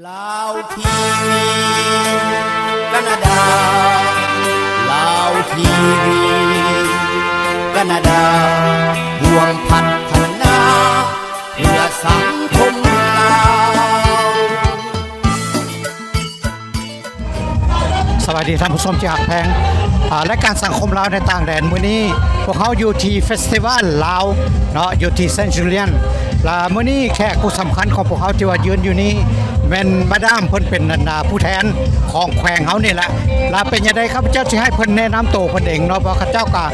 ລາວທີວີ ການາດາ ລາວທີວີ ການາດາ ຮ່ວມພັດທະນາ ເພື່ອສັງຄົມລາວ. ສະບາຍດີທ່ານຜູ້ຊົມທີ່ຮັກແພງ. ອາ ລາຍການສັງຄົມລາວໃນຕ່າງແດນ ມື້ນີ້ພວກເຮົາຢູ່ທີ່ເຟສຕິວັນລາວເນາະ ຢູ່ທີ່ເຊນຈູລຽນ ລະມື້ນີ້ແຂກຜູ້ສຳຄັນຂອງພວກເຮົາທີ່ວ່າຢືນຢູ່ນີ້ ແມ່ນມາດາມ ເພິ່ນເປັນ ອັນ ອາ ຜູ້ແທນຂອງແຂວງເຮົານີ້ແຫຼະ. ລະເປັນຈັ່ງໃດ ຂ້າພະເຈົ້າຊິໃຫ້ເພິ່ນແນະນຳໂຕເພິ່ນເອງເນາະ ເພາະເຂົາເຈົ້າກໍ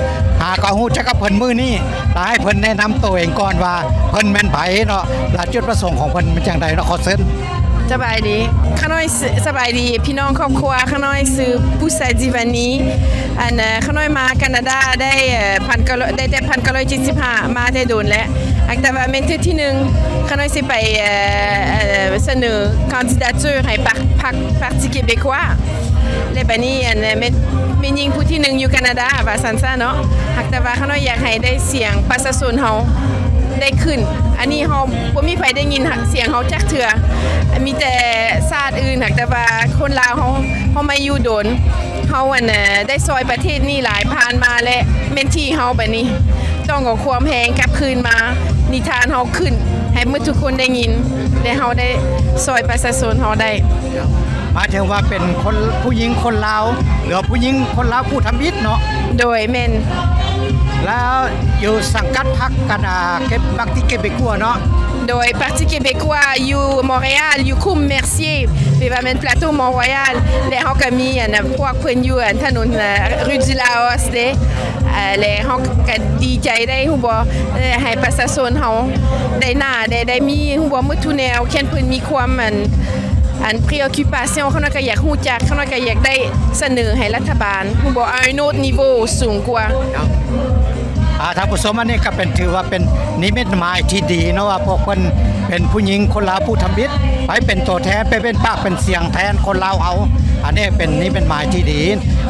ຫາກໍຮູ້ຈັກກັບເພິ່ນມື້ນີ້ ລະໃຫ້ເພິ່ນແນະນຳໂຕເອງກ່ອນວ່າເພິ່ນແມ່ນໃຜເນາະ ລະຈຸດປະສົງຂອງເພິ່ນແມ່ນຈັ່ງໃດເນາະ. ຂໍເຊີນ. ສະບາຍດີ ຂ້ານ້ອຍ ສະບາຍດີພີ່ນ້ອງຄອບຄົວ. ຂ້ານ້ອຍຊື່ ປູຊາ ຈິວານີ ອັນ ຂ້ານ້ອຍມາການາດາໄດ້ ເອີ ພັນເກົ້າ ໄດ້ແຕ່ພັນເກົ້າຮ້ອຍເຈັດສິບຫ້າ ມາແຕ່ດົນແລ້ວ ຫາກແຕ່ວ່າແມ່ນເທື່ອທີໜຶ່ງ ຂ້ານ້ອຍຊິໄປ ເອີ ສະເໜີການດິດາເຈີໃຫ້ພັກ ພັກ Parti Québécois ແລະບາດນີ້ ອັນ ແມ່ນ ແມ່ຍິງຜູ້ທີໜຶ່ງຢູ່ການາດາ ວ່າຊັ້ນຊະເນາະ. ຫາກແຕ່ວ່າຂ້ານ້ອຍຢາກໃຫ້ໄດ້ສຽງປະຊາຊົນເຮົາໄດ້ຂຶ້ນ ອັນນີ້ເຮົາບໍ່ມີໃຜໄດ້ຍິນສຽງເຮົາຈັກເທື່ອ ມີແຕ່ຊາດອື່ນ. ຫາກແຕ່ວ່າຄົນລາວເຮົາ ເຮົາມາຢູ່ດົນ ເຮົາ ອັນ ໄດ້ຊ່ອຍປະເທດນີ້ຫຼາຍ ຜ່ານມາ ແລະແມ່ນທີ່ເຮົາ ບາດນີ້ຕ້ອງເອົາຄວາມແຮງກັບຄືນມາ ນິທານເຮົາຂຶ້ນໃຫ້ໝົດທຸກຄົນໄດ້ຍິນ ແລະເຮົາໄດ້ຊ່ອຍປະຊາຊົນເຮົາໄດ້. ໝາຍເຖິງວ່າເປັນຄົນ ຜູ້ຍິງຄົນລາວ ຫຼືວ່າຜູ້ຍິງຄົນລາວຜູ້ທຳອິດເນາະ? ໂດຍ ແມ່ນ. ແລ້ວຢູ່ສັງກັດພັກກັນ ອາ ເກັບ Parti Québécois ເນາະ? ໂດຍ Parti Québécois ຢູ່ Montréal ຢູ່ຄຸ້ມ Mercier ແປວ່າແມ່ນ Plateau Mont-Royal ແລະເຮົາກໍມີ ອັນ ພວກເພິ່ນຢູ່ ອັນ ຖະໜົນ Rue du Laos ເດ້ ແລະເຮົາກໍດີໃຈໄດ້ ຮູ້ບໍ່ ໄດ້ໃຫ້ປະຊາຊົນເຮົາໄດ້ໜ້າ ໄດ້ ໄດ້ມີ ຮູ້ບໍ່ ໝົດທຸກແນວ ແຄ່ນເພິ່ນມີຄວາມ ອັນ ອັນ préoccupation ຂ້ານ້ອຍກໍຢາກຮູ້ຈັກ ຂ້ານ້ອຍກໍຢາກໄດ້ສະເໜີໃຫ້ລັດຖະບານ ຮູ້ບໍ່ à un autre niveau ສູງກວ່າ. ອາ ທ່ານຜູ້ຊົມ ອັນນີ້ກໍເປັນ ຖືວ່າເປັນນິມິດໝາຍທີ່ດີເນາະ ວ່າພວກເພິ່ນເປັນຜູ້ຍິງຄົນລາວຜູ້ທຳອິດ ໄປເປັນຕົວແທນ ໄປເປັນປາກເປັນສຽງແທນຄົນລາວເຮົາ ອັນນີ້ເປັນນິມິດໝາຍທີ່ດີ.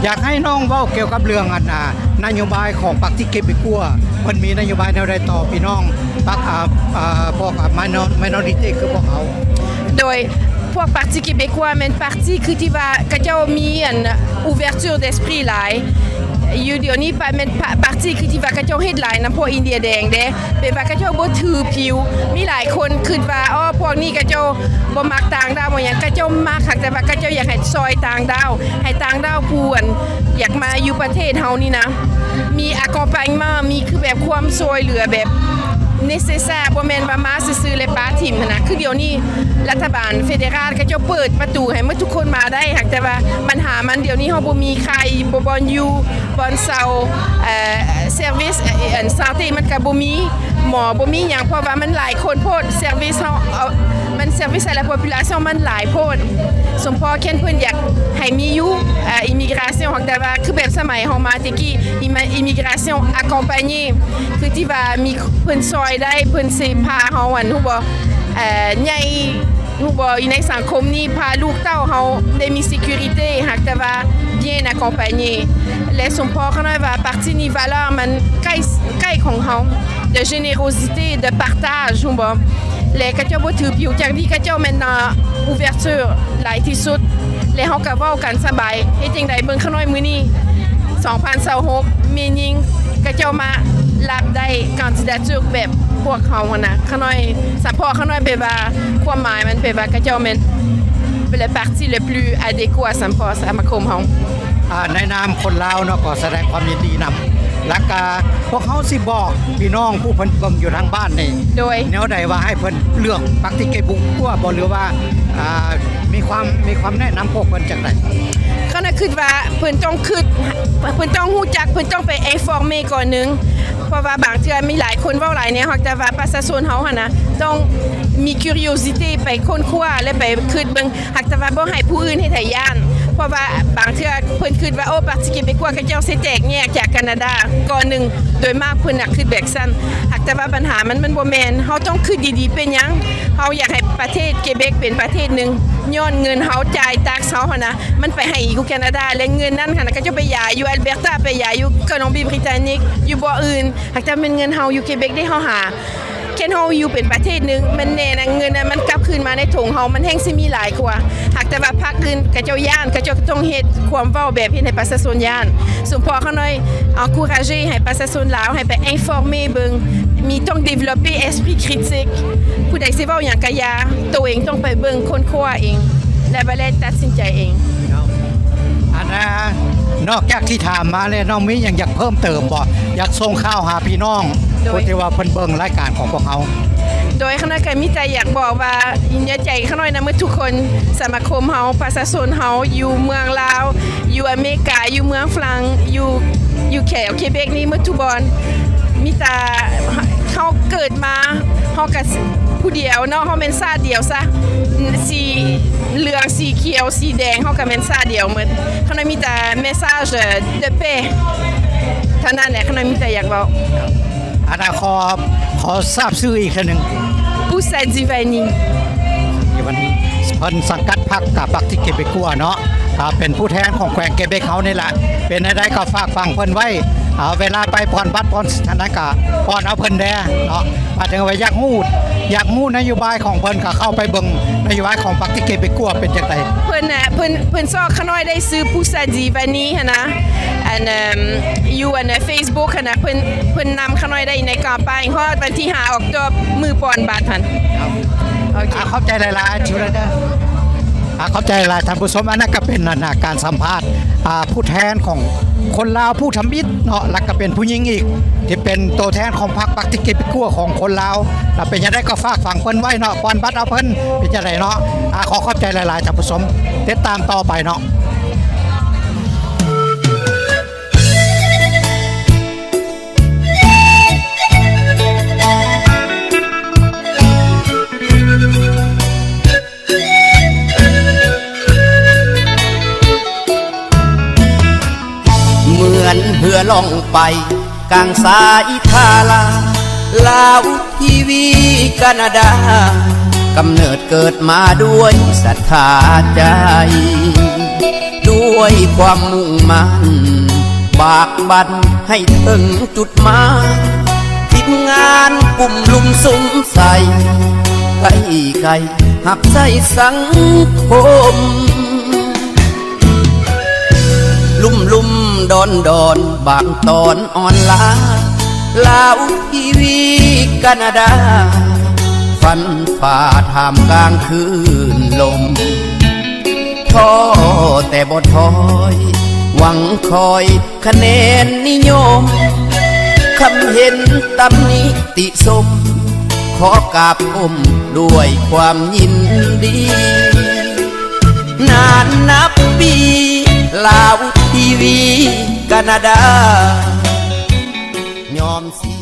ຢາກໃຫ້ນ້ອງເວົ້າກ່ຽວກັບເລື່ອງ ອັນ ອາ ນະໂຍບາຍຂອງ Parti Québécois ເພິ່ນມີນະໂຍບາຍແນວໃດຕໍ່ພີ່ນ້ອງ ພວກ ອາ ອາ ພວກ ອາ minor- minorité ຄືພວກເຮົາ? ໂດຍ ພວກ Parti Québécois ແມ່ນ Parti ຄືທີ່ວ່າເຂົາເຈົ້າມີ ອັນ ouverture d'esprit ຫຼາຍ ຢູ່ດຽວນີ້ ປະ- ແມ່ນ Parti ຄືທີ່ວ່າເຂົາເຈົ້າເຮັດຫຼາຍນຳພວກອິນເດຍແດງເດ້ ແບບວ່າເຂົາເຈົ້າບໍ່ຖືຜິວ ມີຫຼາຍຄົນຄິດວ່າ ອໍ ພວກນີ້ເຂົາເຈົ້າບໍ່ມັກຕ່າງດ້າວບໍ່ຫຍັງ ເຂົາເຈົ້າມັກ ຫາກແຕ່ວ່າເຂົາເຈົ້າຢາກໃຫ້ຊ່ອຍຕ່າງດ້າວ ໃຫ້ຕ່າງດ້າວຜູ້ ອັນ ຢາກມາຢູ່ປະເທດເຮົານີ້ນະ ມີ accompagnement ມີ ຄືແບບຄວາມຊ່ວຍເຫຼືອແບບ nécessaire ບໍ່ແມ່ນວ່າມາຊື່ໆ ແລ້ວປະຖິ້ມຫັ້ນນະ. ຄືດຽວນີ້ລັດຖະບານເຟເດຣານເຂົາເຈົ້າເປີດປະຕູໃຫ້ໝົດທຸກຄົນມາໄດ້ ຫາກແຕ່ວ່າບັນຫາມັນດຽວນີ້ເຮົາບໍ່ມີໄຂ່ ບໍ່ບ່ອນຢູ່ ບ່ອນເຊົາ ເອີ service ອັນ santé ມັນກໍບໍ່ມີ ໝໍບໍ່ມີຫຍັງ ເພາະວ່າມັນຫຼາຍຄົນໂພດ service ເຮົາ ເອີ ມັນ service à la population ມັນຫຼາຍໂພດ. ສົມພໍແຄ່ນເພິ່ນຢາກໃຫ້ມີຢູ່ ເອີ immigration ຫາກແຕ່ວ່າຄືແບບສະໄໝເຮົາມາແຕ່ກີ້ immigration accompagnée ຄືທີ່ວ່າມີເພິ່ນຊ່ອຍໄດ້ ເພິ່ນຊິພາເຮົາ ອັນ ຮູ້ບໍ່ ເອີ ໃຫຍ່ ຮູ້ບໍ່ ຢູ່ໃນສັງຄົມນີ້ ພາລູກເຕົ້າເຮົາໄດ້ມີ sécurité ຫາກແຕ່ວ່າ bien accompagné ແລະ ສົມພໍຂ້ານ້ອຍວ່າ Parti ນີ້ valeur ມັນໃກ້ ໃກ້ຂອງເຮົາ de générosité de partage ຮູ້ບໍ່ ແລະ ເຂົາເຈົ້າບໍ່ຖືຜິວ ຈາກນີ້ເຂົາເຈົ້າແມ່ນ ouverture ຫຼາຍທີ່ສຸດ ແລະ ເຮົາກໍເວົ້າກັນສະບາຍ. ເຮັດຈັ່ງໃດເບິ່ງຂ້ານ້ອຍມື້ນີ້ ສອງພັນຊາວຫົກ ແມ່ຍິງ ເຂົາເຈົ້າມາຮັບໄດ້ candidature ແບບພວກເຮົາຫັ້ນນະ ຂ້ານ້ອຍ ສະເພາະຂ້ານ້ອຍແປວ່າ ຄວາມໝາຍມັນແປວ່າເຂົາເຈົ້າແມ່ນ le parti le plus adéquat ສຳເພາະສະມາຄົມເຮົາ. ອາ ໃນນາມຄົນລາວເນາະ ກໍສະແດງຄວາມຍິນດີນຳ ແລ້ວກະພວກເຮົາຊິບອກພີ່ນ້ອງຜູ້ເພິ່ນເບິ່ງຢູ່ທາງບ້ານນີ້ ໂດຍ ແນວໃດວ່າໃຫ້ເພິ່ນເລືອກ Parti Québécois ບໍ່ ຫຼືວ່າ ອາ ມີຄວາມ ມີຄວາມແນະນຳພວກເພິ່ນຈັ່ງໃດ? ຂ້ານ້ອຍຄິດວ່າເພິ່ນຕ້ອງຄິດ ເພິ່ນຕ້ອງຮູ້ຈັກ ເພິ່ນຕ້ອງໄປ informer ກ່ອນໜຶ່ງ ເພາະວ່າບາງເທື່ອມີຫຼາຍຄົນເວົ້າຫຼາຍແນວ ຫາກແຕ່ວ່າປະຊາຊົນເຮົາຫັ້ນນະ ຕ້ອງມີ curiosité ໄປຄົ້ນຄວ້າ ແລະ ໄປຄິດເບິ່ງ ຫາກແຕ່ວ່າບໍ່ໃຫ້ຜູ້ອື່ນເຮັດໃຫ້ຢ້ານ ເພາະວ່າບາງເທື່ອເພິ່ນຄິດວ່າ ໂອ້ Parti Québécois ເຂົາເຈົ້າຊິແຕກແຍກຈາກການາດາ ກ່ອນໜຶ່ງ ໂດຍມາກເພິ່ນນະຄິດແບບຊັ້ນ ຫາກແຕ່ວ່າບັນຫາມັນ ມັນບໍ່ແມ່ນ ເຮົາຕ້ອງຄິດດີໆ ເປັນຫຍັງເຮົາຢາກໃຫ້ປະເທດເກເບັກເປັນປະເທດໜຶ່ງ ຍ້ອນເງິນເຮົາຈ່າຍ tax ເຮົາຫັ້ນນະ ມັນໄປໃຫ້ຢູ່ແຄນາດາ ແລະ ເງິນນັ້ນຫັ້ນນະ ເຂົາເຈົ້າໄປຫຍາຢູ່ Alberta ໄປຫຍາຢູ່ Colombie-Britannique ຢູ່ບ່ອນອື່ນ ຫາກແຕ່ແມ່ນເງິນເຮົາຢູ່ເກເບັກເດ້ ເຮົາຫາ ແຄ່ນເຮົາຢູ່ເປັນປະເທດໜຶ່ງ ແມ່ນແນ່ນະ ເງິນນັ້ນມັນກັບຄືນ ມາໃນຖົງເຮົາມັນແຮ່ງຊິມີຫຼາຍກວ່າ. ຫາກແຕ່ວ່າພັກອື່ນເຂົາເຈົ້າຢ້ານ ເຂົາເຈົ້າກໍຕ້ອງເຮັດຄວາມເວົ້າແບບເຮັດໃຫ້ປະຊາຊົນຢ້ານ. ຊຸມພອນຂ້ານ້ອຍ encourager ໃຫ້ປະຊາຊົນລາວໃຫ້ໄປ informer ເບິ່ງ ມີຕ້ອງ développer esprit critique ຜູ້ໃດຊິເວົ້າຫຍັງກໍຢ່າ ໂຕເອງຕ້ອງໄປເບິ່ງຄົ້ນຄວ້າເອງ ແລະ ບາດແລ້ວຕັດສິນໃຈເອງ. ອັນນະ ນອກຈາກທີ່ຖາມມາແລ້ວ ນ້ອງມີຫຍັງຢາກເພີ່ມເຕີມບໍ່? ຢາກສົ່ງຂ່າວຫາພີ່ນ້ອງ ໂດຍ ຜູ້ທີ່ວ່າເພິ່ນເບິ່ງລາຍການຂອງພວກເຮົາ. ໂດຍ ຂ້ານ້ອຍກໍມີແຕ່ຢາກບອກວ່າ ໃນໃຈຂ້ານ້ອຍນະ ໝົດທຸກຄົນ ສະມາຄົມເຮົາ ປະຊາຊົນເຮົາ ຢູ່ເມືອງລາວ ຢູ່ອາເມລິກາ ຢູ່ເມືອງຝຣັ່ງ ຢູ່ ຢູ່ແຂວເຄເບັກນີ້ ໝົດທຸກບ່ອນ ມີແຕ່ ເຮົາເກີດມາ ເຮົາກະຜູ້ດຽວເນາະ ເຮົາແມ່ນຊາດດຽວຊະ ສີເຫຼືອງ ສີຂຽວ ສີແດງ ເຮົາກະແມ່ນຊາດດຽວໝົດ. ຂ້ານ້ອຍມີແຕ່ message de paix ເທົ່ານັ້ນແຫຼະ ຂ້ານ້ອຍມີແຕ່ຢາກເວົ້າ. ອັນນະ ຂໍ ຂໍຊາບຊື່ອີກເທື່ອໜຶ່ງ. Pousadivani. ເພິ່ນສັງກັດພັກ ກະ Parti Québécois ເນາະ ກະເປັນຜູ້ແທນຂອງແຂວງເກເບັກເຮົານີ້ແຫຼະ. ເປັນແນວໃດກໍຝາກຝັງເພິ່ນໄວ້ ເວລາໄປປ່ອນບັດປ່ອນອັນນັ້ນກະປ່ອນເອົາເພິ່ນແດ່ເນາະ. ໝາຍເຖິງວ່າຢາກຮູ້ ຢາກຮູ້ນະໂຍບາຍຂອງເພິ່ນ ກໍເຂົ້າໄປເບິ່ງນະໂຍບາຍຂອງ Parti Québécois ເປັນຈັ່ງໃດ. ເພິ່ນນະ ເພິ່ນ ເພິ່ນຊອກຂ້ານ້ອຍໄດ້ຊື່ Pousadivani ຫັ້ນນະ ອັນ ຢູ່ອັນ Facebook ຫັ້ນນະ ເພິ່ນ ເພິ່ນນຳຂ້ານ້ອຍໄດ້ໃນ campagne ຮອດວັນທີຫ້າ ອອກໂຕບ ມື້ປ່ອນບັດຫັ້ນ. ໂອເຄ ອ່າ ຂອບໃຈຫຼາຍໆ ທີ່ໄດ້ ອ່າ ຂອບໃຈຫຼາຍທ່ານຜູ້ຊົມ. ອັນນັ້ນກໍເປັນ ອັນນະ ການສຳພາດ ອ່າ ຜູ້ແທນຂອງຄົນລາວຜູ້ທຳອິດເນາະ ແລ້ວກໍເປັນຜູ້ຍິງອີກ ທີ່ເປັນໂຕແທນຂອງພັກ Parti Québécois ຂອງຄົນລາວ. ແລ້ວເປັນຈັ່ງໃດກໍຝາກຝັງເພິ່ນໄວ້ເນາະ ປ່ອນບັດເອົາເພິ່ນ ເປັນຈັ່ງໃດເນາະ. ອ່າ ຂໍຂອບໃຈຫຼາຍໆ ທ່ານຜູ້ຊົມ ຕິດຕາມຕໍ່ໄປເນາະ. ເໝືອນເຮືອລ່ອງໄປກາງສາຍທາລາ ລາວທີວີການາດາ ກຳເນີດເກີດມາດ້ວຍສັດທາໃຈ ດ້ວຍຄວາມມຸ່ງໝັ້ນ ບາກບັ່ນໃຫ້ເຖິງຈຸດໝາຍ ທີມງານກຸ່ມລຸມສຸມໃສ່ ໄກ່ໄກ່ຮັບໃຊ້ສັງຄົມ ລຸ່ມໆດອນໆ ບາງຕອນອ່ອນລາ ລາວທີວີການາດາ ຟັນຝ່າທ່າມກາງຄື້ນລົມ ທໍ້ແຕ່ບໍ່ຖອຍ ຫວັງຄອຍຄະແນນນິຍົມ ຄຳເຫັນຕຳໜິຕິຊົມ ຂໍກາບກົ້ມດ້ວຍຄວາມຍິນດີ ນານນັບປີ ລາວທີວີການາດາ ຍອມເສຍ